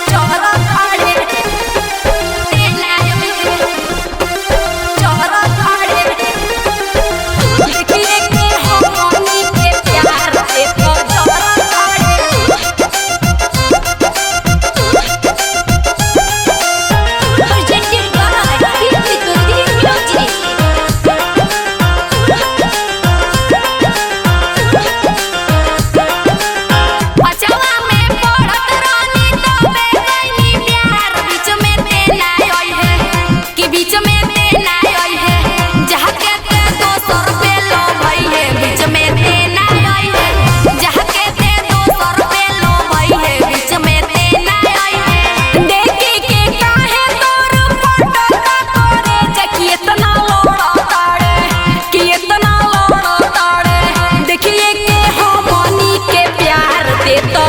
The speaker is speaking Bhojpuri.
जरा ताड़े जरा ताड़े देखिए के हमनी के प्यार से तो जरा ताड़े। Presented by Vikriti Music. बचवा में पड़त रानी तबे गइनी प्यार बीच में ते ना आई है कि बीच में ते ना आई है जहाँ के ते दोसर पे लो भई है बीच में ते ना आई है जहाँ के ते दोसर पे लो भई है बीच में ते ना आई है। देखी के काहे तोर फटता करे जकी इतना लोड़ा ताड़े कि इतना लोड़ा ताड़े देखिए के हमनी के प्यार दे तो।